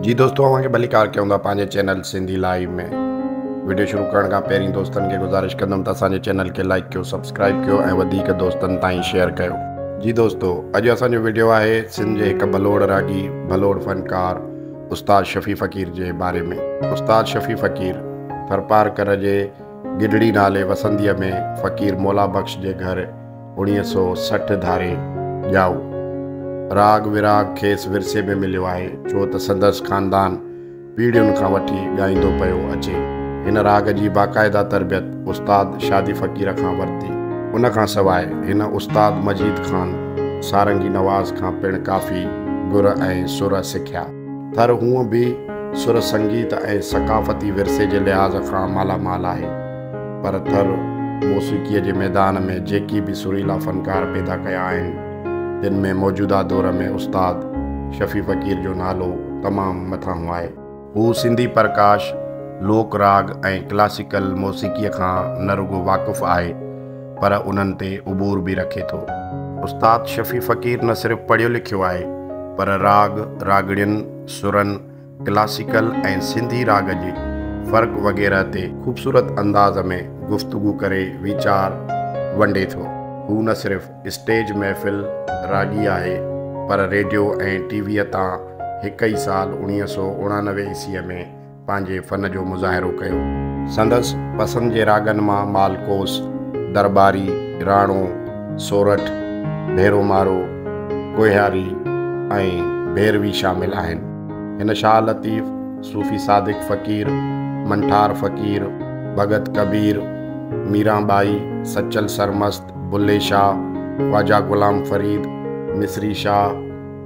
جي دوستو اوهان کي ڀليڪار ڪيون ٿا پنهنجي چينل سنڌي لائيو ۾. وڊيو شروع ڪرڻ کان پهرين دوستن کي گذارش ڪندم ته اسان جي چينل کي لائيڪ ڪيو سبسڪرائيب ڪيو ۽ وڌيڪ دوستن تائين شيئر ڪيو. جي دوستو اڄ اسان جو وڊيو آهي سنڌ جي هڪ ڀلوڙ راڳي ڀلوڙ فنڪار استاد شفيع فقير جي باري ۾. استاد شفيع فقير ٿرپارڪر جي گڍڙي نالي وسنديء ۾ فقير مولا بخش جي گهر 1960 ڌاري ڄائو. راڳ ويراڳ کيس ورثي ۾ مليو آهي، ڇو ته سندس خاندان پيڙهين کان وٺي ڳائيندو پيو اچي. هن راڳ جي باقاعده تربيت استاد شادي فقير کان ورتي. ان کان سواء هن استاد مجيد خان سارنگي نواز کان پڻ ڪافي گر ۽ سر سکيا. ٿر هونء به سر سنگيت ۽ ثقافتي ورثي جي لحاظ کان مالا مال آهي. پر ٿر موسيقيء جي ميدان ۾ جيڪي به سريلا فنڪار پيدا ڪيا آهن، تن ۾ موجوده دور ۾ استاد شفيع فقير جو نالو تمام مٿانهون آهي. هو سنڌي پرڪاش، لوڪ راڳ ۽ ڪلاسيڪل موسيقيء کان نه رڳو واقف آهي، پر انهن تي عبور به رکي ٿو. استاد شفيع فقير نه صرف پڙهيو لکيو آهي، پر راڳ، راڳڻين، سرن، ڪلاسيڪل ۽ سنڌي راڳ جي فرق وغيره تي خوبصورت انداز ۾ گفتگو ڪري ويچار ونڊي ٿو. هو نه صرف اسٽيج محفل راڳي آهي پر ريڊيو ۽ ٽي ويء تان هڪ ئي سال 1989 عيسويء ۾ پنهنجي فن جو مظاهرو ڪيو. سندس پسند جي راڳن مان مالڪوس، درٻاري، راڻو، سورٺ، ڀيرو مارو، ڪوهياري ۽ ڀيروي شامل آهن. هن شاهه لطيف، صوفي صادق فقير، منٺار فقير، ڀڳت ڪبير، ميران ٻائي، سچل سرمست، بلي شاهه، خواجه غلام فريد، مصري شاهه،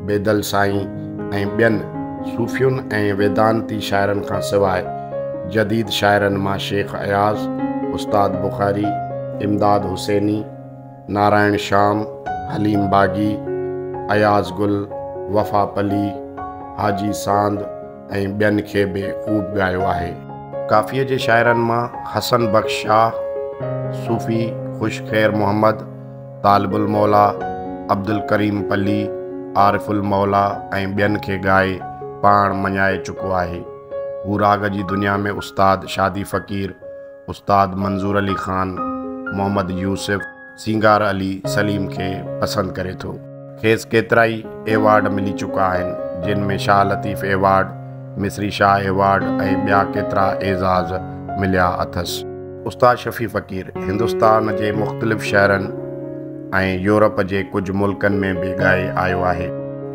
بيدل سائين ۽ ٻين صوفين ۽ ويدانتي شاعرن کان سواء جديد شاعرن مان شيخ اياز، استاد بخاري، امداد حسيني، نارائڻ شيام، حليم باغي، اياز گل، وفا پلي، حاجي ساند ۽ ٻين کي به خوب ڳايو آهي. ڪافيء جي شاعرن مان حسن بخش شاهه، صوفي خوش خير محمد، طالب الموليٰ، عبدالڪريم پلي، عارف الموليٰ ۽ ٻين کي ڳائي پاڻ مڃائي چڪو آهي. هو راڳ جي دنيا ۾ استاد شادي فقير، استاد منظور علي خان، محمد يوسف، سينگار علي سليم کي پسند ڪري ٿو. کيس ڪيترائي ايوارڊ ملي چڪا آهن، جن ۾ شاهه لطيف ايوارڊ، مصري شاهه ايوارڊ ۽ ٻيا ڪيترا اعزاز مليا اٿس. استاد شفيع فقير هندستان جي مختلف شهرن ۽ يورپ جي ڪجهه ملڪن ۾ به ڳائي آيو آهي.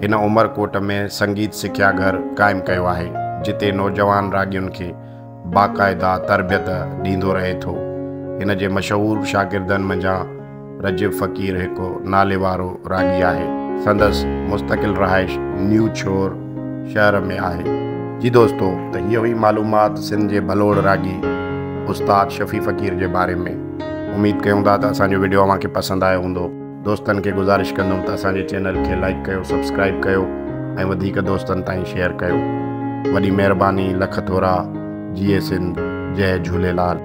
هن عمرڪوٽ ۾ سنگيت سکيا گهر قائم ڪيو آهي، جتي نوجوان راڳين کي باقاعده تربيت ڏيندو رهي ٿو. هن جي مشهور شاگردن منجهان رجب فقير هڪ ناليوارو راڳي آهي. سندس مستقل رهائش نيو ڇور شهر ۾ آهي. جي دوستو ته هيء هئي معلومات سنڌ جي ڀلوڙ راڳي استاد شفيع فقير جي باري ۾. اميد ڪيون ٿا ته اسان جو وڊيو اوهان کي پسند آيو هوندو. دوستن کي گذارش ڪندم ته اسان جي چينل کي لائيڪ ڪيو سبسڪرائيب ڪيو ۽ وڌيڪ دوستن تائين شيئر ڪيو. وڏي مهرباني لک ٿورا. جيئي سنڌ جئي جهوليلال.